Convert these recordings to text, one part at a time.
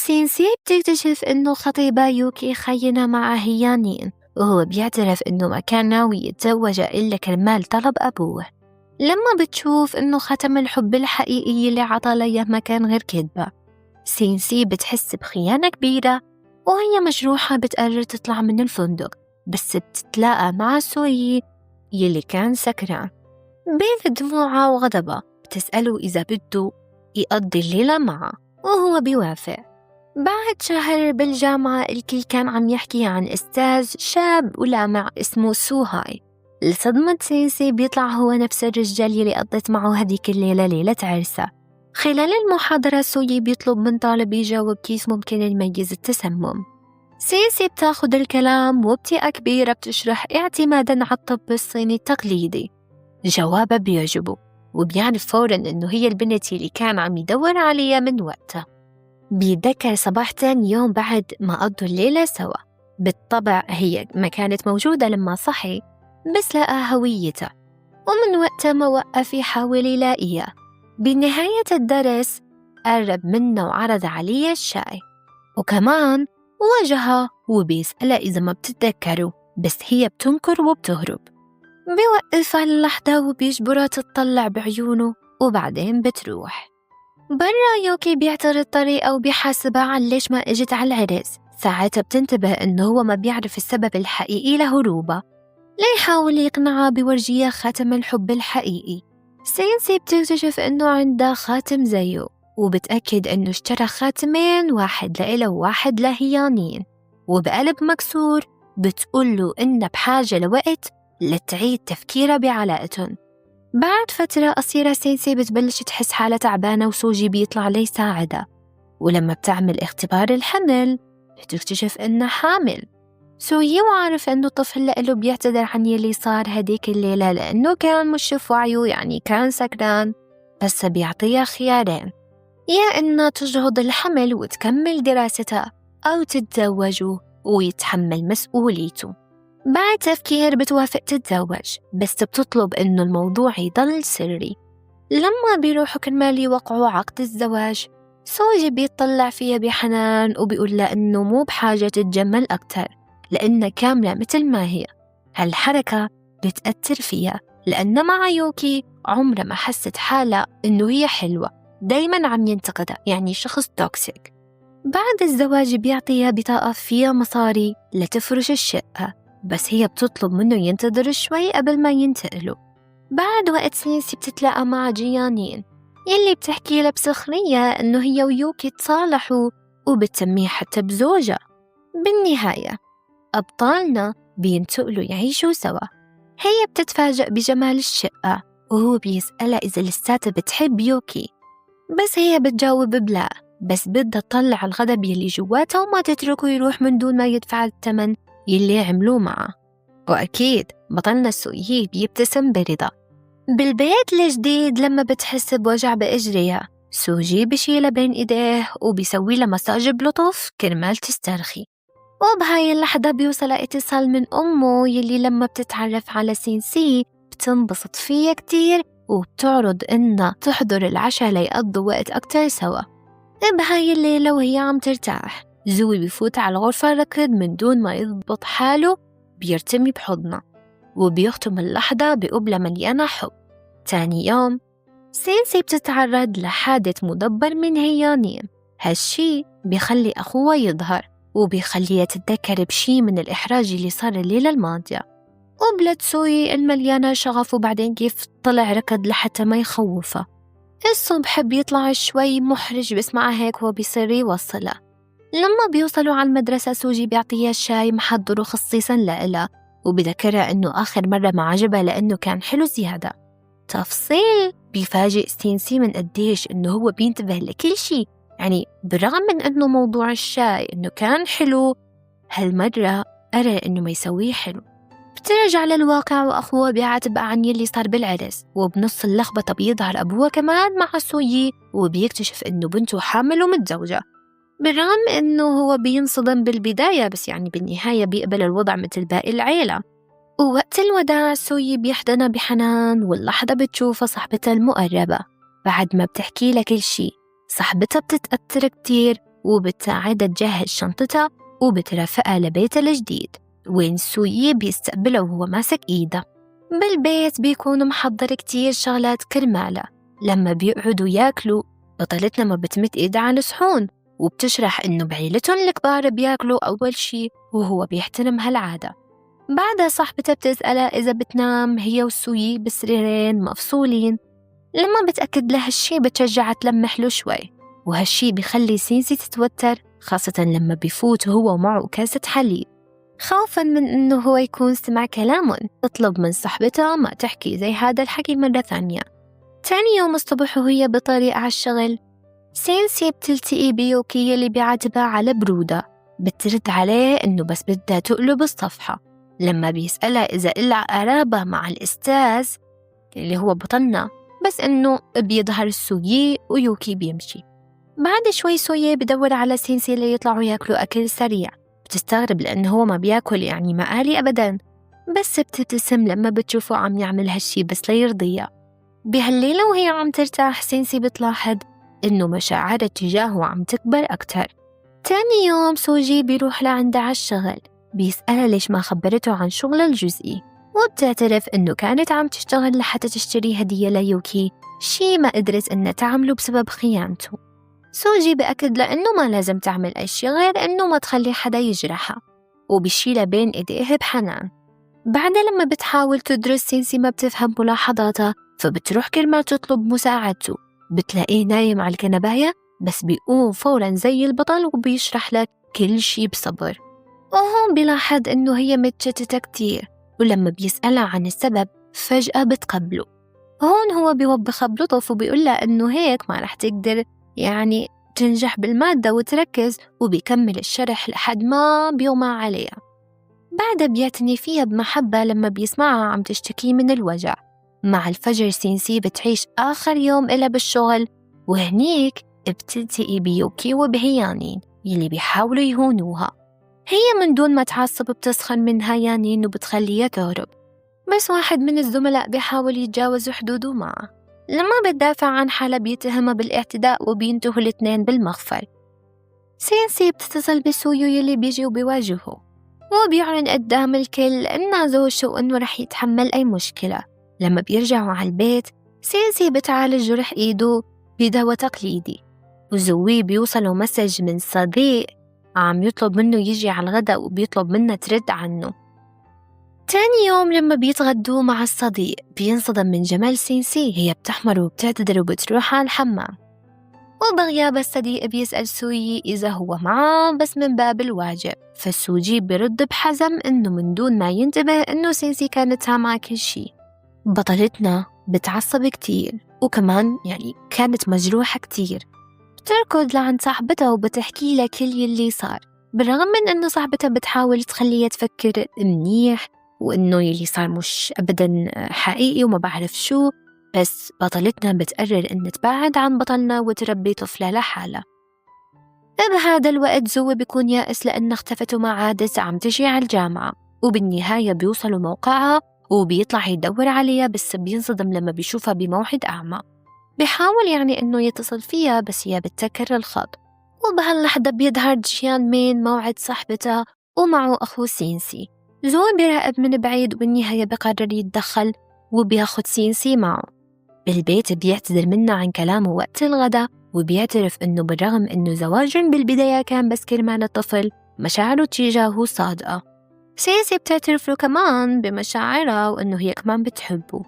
سينسي بتكتشف إنه خطيبها يوكي خاينة مع هيانين، وهو بيعترف إنه ما كان ناوي يتزوجها إلا كرمال طلب أبوه. لما بتشوف إنه ختم الحب الحقيقي اللي عطى لياه ما كان غير كذبة، سينسي بتحس بخيانة كبيرة، وهي مجروحة بتقرر تطلع من الفندق، بس بتتلاقى مع سوي يلي كان سكران. بين دموعها وغضبها بتسأله إذا بده يقضي الليلة معه، وهو بيوافق. بعد شهر بالجامعة الكل كان عم يحكي عن أستاذ شاب ولامع اسمه سوهاي. لصدمة سينسي بيطلع هو نفس الرجال يلي قضت معه هديك الليلة ليلة عرسه. خلال المحاضرة سوي بيطلب من طالب يجاوب كيف ممكن نميز التسمم. سينسي بتاخد الكلام وبطريقة كبيرة بتشرح اعتمادا على الطب الصيني التقليدي. جوابها بيعجبه وبيعرف فورا إنه هي البنت اللي كان عم يدور عليها من وقتها. بيتذكر صباح تاني يوم بعد ما قضوا الليلة سوا. بالطبع هي ما كانت موجودة لما صحي، بس لقى هويتها، ومن وقتها ما وقف يحاول يلاقيها. بنهاية الدرس قرب منه وعرض عليه الشاي، وكمان واجهها وبيسألها إذا ما بتتذكره، بس هي بتنكر وبتهرب. بيوقفها للحظة وبيجبرها تتطلع بعيونه، وبعدين بتروح. برا يوكي بيعترض طريقة وبيحاسبها عن ليش ما اجت على العرس. ساعتها بتنتبه إنه هو ما بيعرف السبب الحقيقي لهروبها، ليحاول يقنعها بورجيها خاتم الحب الحقيقي. سينسي بتكتشف إنه عندها خاتم زيه، وبتأكد إنه اشترى خاتمين، واحد لإله وواحد لهيانين. وبقلب مكسور بتقوله إنها بحاجة لوقت لتعيد تفكيرها بعلاقتهم. بعد فترة قصيرة سينسي بتبلش تحس حالها تعبانة، وسوجي بيطلع ليساعدها، ولما بتعمل اختبار الحمل بتكتشف إنها حامل. سوي وعارف إنه الطفل لإله بيعتذر عن يلي صار هديك الليلة لأنه كان مش في وعيه، يعني كان سكران، بس بيعطيها خيارين: يا إنها تجهض الحمل وتكمل دراستها، أو تتزوجه ويتحمل مسؤوليته. بعد تفكير بتوافق تتزوج، بس بتطلب إنه الموضوع يضل سري. لما بيروحوا كرمال يوقعوا عقد الزواج، سوجي بيطلع فيها بحنان وبيقول لها إنه مو بحاجة تتجمل أكتر لأنها كاملة مثل ما هي. هالحركة بتأثر فيها لأن مع يوكي عمرها ما حست حالها إنه هي حلوة، دايما عم ينتقدها، يعني شخص toxic. بعد الزواج بيعطيها بطاقة فيها مصاري لتفرش الشقة، بس هي بتطلب منه ينتظر شوي قبل ما ينتقلوا. بعد وقت سينسي بتتلاقى مع جيانين يلي بتحكي لها بسخرية إنه هي ويوكي تصالحوا وبتسميه حتى بزوجها. بالنهاية أبطالنا بينتقلوا يعيشوا سوا. هي بتتفاجأ بجمال الشقة، وهو بيسألها إذا لساتها بتحب يوكي، بس هي بتجاوب بلا، بس بدها تطلع الغضب يلي جواتها وما تتركه يروح من دون ما يدفع الثمن يلي عملوه معه. وأكيد بطلنا سويي بيبتسم برضا. بالبيت الجديد لما بتحس بوجع بإجريها، سوجي بشيلها بين إيديه وبيسوي لها مساج بلطف كرمال تسترخي. وبهاي اللحظة بيوصل اتصال من أمه يلي لما بتتعرف على سينسي بتنبسط فيها كتير، وبتعرض إنها تحضر العشاء ليقضوا وقت أكتر سوا. بهاي الليلة وهي عم ترتاح، زوي بيفوت على الغرفة ركض من دون ما يضبط حاله، بيرتمي بحضنه وبيختم اللحظة بقبلة مليانة حب. تاني يوم سينسي بتتعرض لحادث مدبر من هيانين. هالشي بيخلي أخوها يظهر وبيخليها تتذكر بشي من الإحراج اللي صار الليلة الماضية. قبلة سوي المليانة شغف، وبعدين كيف طلع ركض لحتى ما يخوفها. الصبح بيطلع شوي محرج، بس مع هيك هو بيصير يوصلها. لما بيوصلوا على المدرسة سوجي بيعطيها الشاي محضره خصيصا لإلها، وبذكرها إنه آخر مرة ما عجبها لأنه كان حلو زيادة. تفصيل بيفاجئ سينسي من قديش إنه هو بينتبه لكل شي، يعني بالرغم من إنه موضوع الشاي إنه كان حلو، هالمرة قرر إنه ما يسويه حلو. بترجع للواقع وأخوها بيعاتب عن يلي صار بالعرس، وبنص اللخبطة بيظهر أبوها كمان مع سويي وبيكتشف إنه بنته حامل ومتزوجة. بالرغم إنه هو بينصدم بالبداية، بس يعني بالنهاية بيقبل الوضع مثل باقي العيلة. ووقت الوداع سوي بيحضنها بحنان، واللحظة بتشوفها صاحبتها المقربة. بعد ما بتحكي لها كل شي صاحبتها بتتأثر كتير وبتساعدها تجهز شنطتها وبترافقها لبيتها الجديد وين سويي بيستقبلها وهو ماسك إيدها. بالبيت بيكون محضر كتير شغلات كرمالها. لما بيقعدوا ياكلوا بطلتنا ما بتمد إيدها على الصحون، وبتشرح إنه بعيلتهم الكبار بياكلوا أول شي وهو بيحترم هالعادة. بعدها صاحبتها بتسألها إذا بتنام هي وسويي بسريرين مفصولين. لما بتأكد لها هالشي بتشجعها تلمح له شوي، وهالشي بيخلي سينسي تتوتر، خاصة لما بيفوت هو ومعه كاسة حليب، خوفا من إنه هو يكون سمع كلامهم. تطلب من صاحبتها ما تحكي زي هذا الحكي مرة ثانية. تاني يوم الصبح وهي بطريقة على الشغل، سينسي بتلتقي بيوكي اللي بيعاتبها على برودة. بترد عليه إنه بس بدها تقلب الصفحة. لما بيسألها إذا إلها قرابة مع الأستاذ اللي هو بطلنا، بس إنه بيظهر سويي ويوكي بيمشي. بعد شوي سويي بدور على سينسي ليطلعوا ياكلوا أكل سريع. بتستغرب لأنه هو ما بياكل يعني مقالي أبداً، بس بتبتسم لما بتشوفه عم يعمل هالشي بس ليرضيها. بهالليلة وهي عم ترتاح سينسي بتلاحظ إنه مشاعرها تجاهه عم تكبر أكتر. تاني يوم سوجي بيروح لعندها على الشغل، بيسألها ليش ما خبرته عن شغلها الجزئي، وبتعترف إنه كانت عم تشتغل لحتى تشتري هدية ليوكي، شي ما قدرت إنها تعمله بسبب خيانته. سوجي بأكد لأنه ما لازم تعمل أي شي غير إنه ما تخلي حدا يجرحها، وبيشيلها بين إيديه بحنان. بعدها لما بتحاول تدرس سينسي ما بتفهم ملاحظاتها، فبتروح كرمال تطلب مساعدته. بتلاقيه نايم على الكنباية، بس بيقوم فورا زي البطل وبيشرح لك كل شي بصبر. وهون بيلاحظ إنه هي متشتتة كتير، ولما بيسألها عن السبب فجأة بتقبله. هون هو بيوبخها بلطف وبيقولها إنه هيك ما رح تقدر يعني تنجح بالمادة وتركز، وبيكمل الشرح لحد ما بيغمى عليها. بعدها بيعتني فيها بمحبة لما بيسمعها عم تشتكي من الوجع. مع الفجر سينسي بتعيش آخر يوم إلها بالشغل، وهنيك بتلتقي بيوكي وبهيانين يلي بيحاولوا يهونوها. هي من دون ما تعصب بتسخن من هيانين وبتخليها تهرب، بس واحد من الزملاء بيحاول يتجاوز حدوده معه. لما بتدافع عن حالها بيتهمها بالاعتداء وبينتهوا الاثنين بالمغفر. سينسي بتتصل بسويو يلي بيجي وبيواجهه، وبيعلن قدام الكل إنه زوجته وإنه رح يتحمل أي مشكلة. لما بيرجعوا على البيت سينسي بتعالج جرح إيده بدواء تقليدي، وزوي بيوصلوا message من صديق عم يطلب منه يجي على الغداء وبيطلب منه ترد عنه. تاني يوم لما بيتغدوا مع الصديق بينصدم من جمال سينسي، هي بتحمر وبتعتذر وبتروح على الحمام. وبغياب الصديق بيسأل سويي إذا هو معاه بس من باب الواجب، فسوجي بيرد بحزم إنه من دون ما ينتبه إنه سينسي كانت سامعة كل شي. بطلتنا بتعصب كتير، وكمان يعني كانت مجروحة كتير. بتركض لعند صاحبتها وبتحكي لها كل يلي صار، بالرغم من إنه صاحبتها بتحاول تخليها تفكر منيح وإنه يلي صار مش أبداً حقيقي وما بعرف شو، بس بطلتنا بتقرر إن تبعد عن بطلنا وتربي طفلة لحالها. بهذا الوقت زوي بيكون يائس لأن اختفت وما عادت عم تجي على الجامعة، وبالنهاية بيوصلوا موقعها وبيطلع يدور عليها، بس بينصدم لما بيشوفها بموعد أعمى. بيحاول يعني إنه يتصل فيها بس هي بتسكر الخط. وبهاللحظة بيظهر جيان مين موعد صاحبتها ومعه أخو سينسي. زوي بيراقب من بعيد وبالنهاية بقرر يتدخل وبياخد سينسي معه. بالبيت بيعتذر منه عن كلامه وقت الغداء، وبيعترف إنه بالرغم إنه زواجهم بالبداية كان بس كرمال الطفل، مشاعره تجاهه صادقة. سينسي بتعترف له كمان بمشاعرها وإنه هي كمان بتحبه.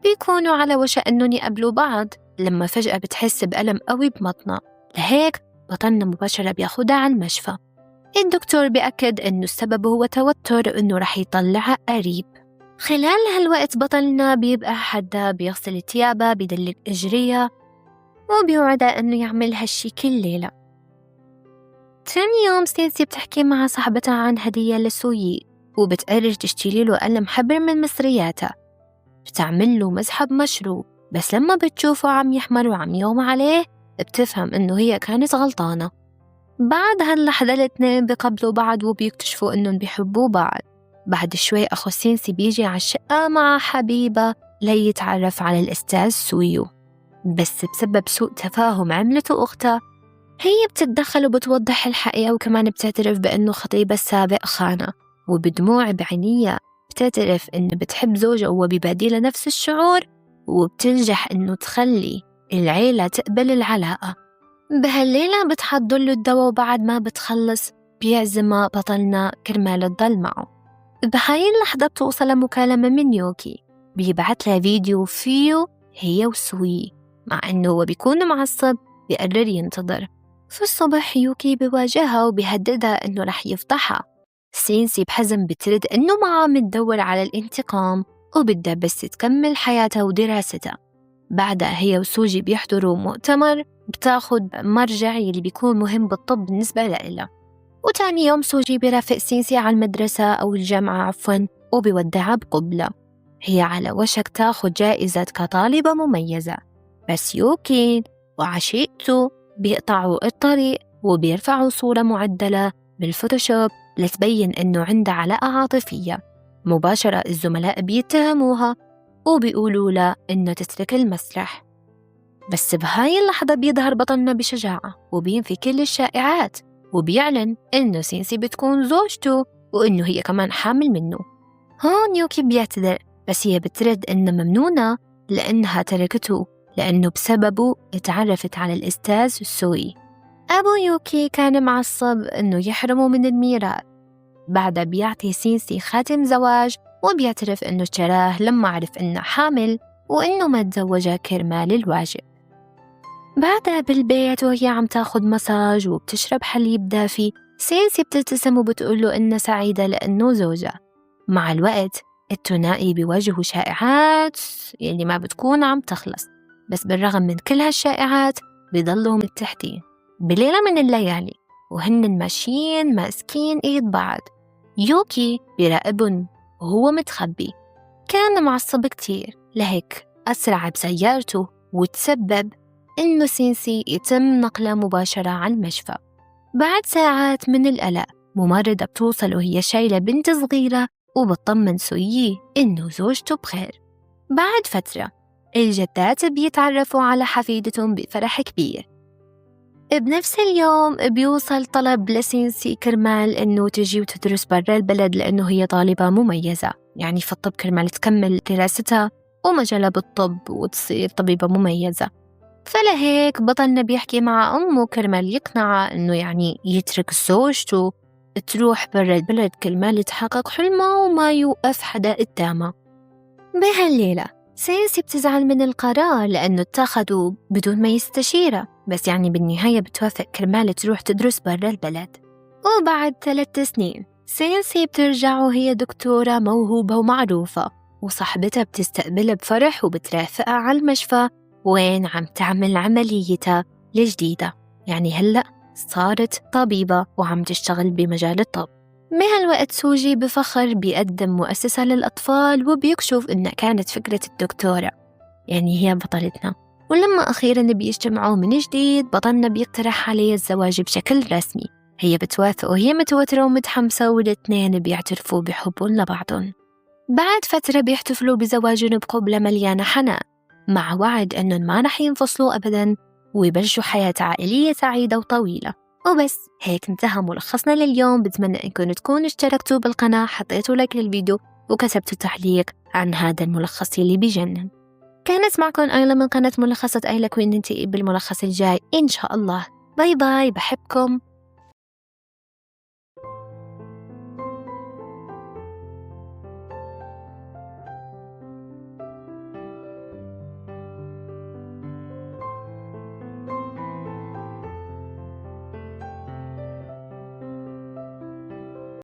بيكونوا على وشك إنهم يقابلوا بعض لما فجأة بتحس بألم قوي ببطنها، لهيك بطلنا مباشرة بياخدها على المشفى. الدكتور بيأكد إنه السبب هو توتر وإنه رح يطلعها قريب. خلال هالوقت بطلنا بيبقى حدا بيغسل ثيابها، بيدلك إجريها، وبيوعدها إنه يعمل هالشي كل ليلة. تاني يوم سينسي بتحكي مع صاحبتها عن هدية لسويي، وبتقرر تشتري له قلم حبر من مصرياتها. بتعمل له مزحة بمشروب، بس لما بتشوفه عم يحمر وعم يغمى عليه بتفهم إنه هي كانت غلطانة. بعد هاللحظة الاثنين بقبلوا بعض وبيكتشفوا إنهم بيحبوا بعض. بعد شوي أخو سينسي بيجي على الشقة مع حبيبة ليتعرف على الأستاذ سويو، بس بسبب سوء تفاهم عملته أختها هي بتتدخل وبتوضح الحقيقة، وكمان بتعترف بأنه خطيبها السابق خانها، وبدموع بعينيها بتعترف إنه بتحب زوجها وبيبادلها نفس الشعور، وبتنجح إنه تخلي العيلة تقبل العلاقة. بهالليلة بتحضر له الدواء، وبعد ما بتخلص بيعزمها بطلنا كرمال تضل معه. بهاي اللحظة بتوصل مكالمة من يوكي، بيبعت لها فيديو فيه هي وسوي، مع إنه هو بيكون معصب بيقرر ينتظر. في الصبح يوكي بواجهها وبيهددها إنه رح يفضحها. سينسي بحزم بترد إنه ما عم تدور على الانتقام وبدها بس تكمل حياتها ودراستها. بعدها هي وسوجي بيحضروا مؤتمر، بتاخد مرجع يلي بيكون مهم بالطب بالنسبة لإلها. وتاني يوم سوجي بيرافق سينسي على المدرسة أو الجامعة عفوا، وبيودعها بقبلة. هي على وشك تاخد جائزة كطالبة مميزة، بس يوكي وعشيقته بيقطعوا الطريق وبيرفعوا صورة معدلة بالفوتوشوب لتبين إنه عندها علاقة عاطفية. مباشرة الزملاء بيتهموها وبيقولوا لها إنه تترك المسرح. بس بهاي اللحظة بيظهر بطلنا بشجاعة وبينفي كل الشائعات، وبيعلن إنه سينسي بتكون زوجته وإنه هي كمان حامل منه. هون يوكي بيعتذر، بس هي بترد إنه ممنونة لأنها تركته، لأنه بسببه اتعرفت على الأستاذ سوي. أبو يوكي كان معصب إنه يحرمه من الميراث. بعدها بيعطي سينسي خاتم زواج وبيعترف إنه اشتراه لما عرف إنه حامل وإنه ما تزوجها كرمال الواجب. بعدها بالبيت وهي عم تاخد مساج وبتشرب حليب دافي، سينسي بتبتسم وبتقوله إنها سعيدة لأنه زوجها. مع الوقت الثنائي بيواجهوا شائعات اللي ما بتكون عم تخلص، بس بالرغم من كل هالشائعات بيضلوا متحدين. بليلة من الليالي وهن ماشيين ماسكين ايد بعض، يوكي بيراقبن وهو متخبي. كان معصب كتير، لهيك أسرع بسيارته وتسبب إنه سينسي يتم نقله مباشرة على المشفى. بعد ساعات من القلق ممرضة بتوصل وهي شايلة بنت صغيرة وبتطمن سويي إنه زوجته بخير. بعد فترة الجدات بيتعرفوا على حفيدتهم بفرح كبير. بنفس اليوم بيوصل طلب لسينسي كرمال إنه تجي وتدرس برا البلد لأنه هي طالبة مميزة، يعني في الطب كرمال تكمل دراستها ومجالها بالطب وتصير طبيبة مميزة. فلهيك بطلنا بيحكي مع أمه كرمال يقنعها إنه يعني يترك زوجته تروح برا البلد كرمال تحقق حلمها وما يوقف حدا قدامها. بهالليلة سينسي بتزعل من القرار لأنه اتخذوا بدون ما يستشيرها، بس يعني بالنهاية بتوافق كرمال تروح تدرس برا البلد. وبعد 3 سنين سينسي بترجع وهي دكتورة موهوبة ومعروفة، وصاحبتها بتستقبلها بفرح وبترافقها على المشفى وين عم تعمل عمليتها الجديدة. يعني هلأ صارت طبيبة وعم تشتغل بمجال الطب. بهالوقت سوجي بفخر بيقدم مؤسسة للأطفال وبيكشف إنها كانت فكرة الدكتورة، يعني هي بطلتنا. ولما أخيراً بيجتمعوا من جديد بطلنا بيقترح عليه الزواج بشكل رسمي، هي بتوافق وهي متوترة ومتحمسة، والاثنين بيعترفوا بحبهم لبعضهم. بعد فترة بيحتفلوا بزواجهم بقبلة مليانة حنان، مع وعد إنهم ما رح ينفصلوا أبداً ويبلشوا حياة عائلية سعيدة وطويلة. وبس هيك انتهى ملخصنا لليوم. بتمنى إنكم تكونوا اشتركتوا بالقناة، حطيتوا like للفيديو، وكتبتوا تعليق عن هذا الملخص اللي بيجنن. كانت معكم أيلا من قناة ملخصة أيلا كوين. نلتقي بالملخص الجاي إن شاء الله. bye bye، بحبكم.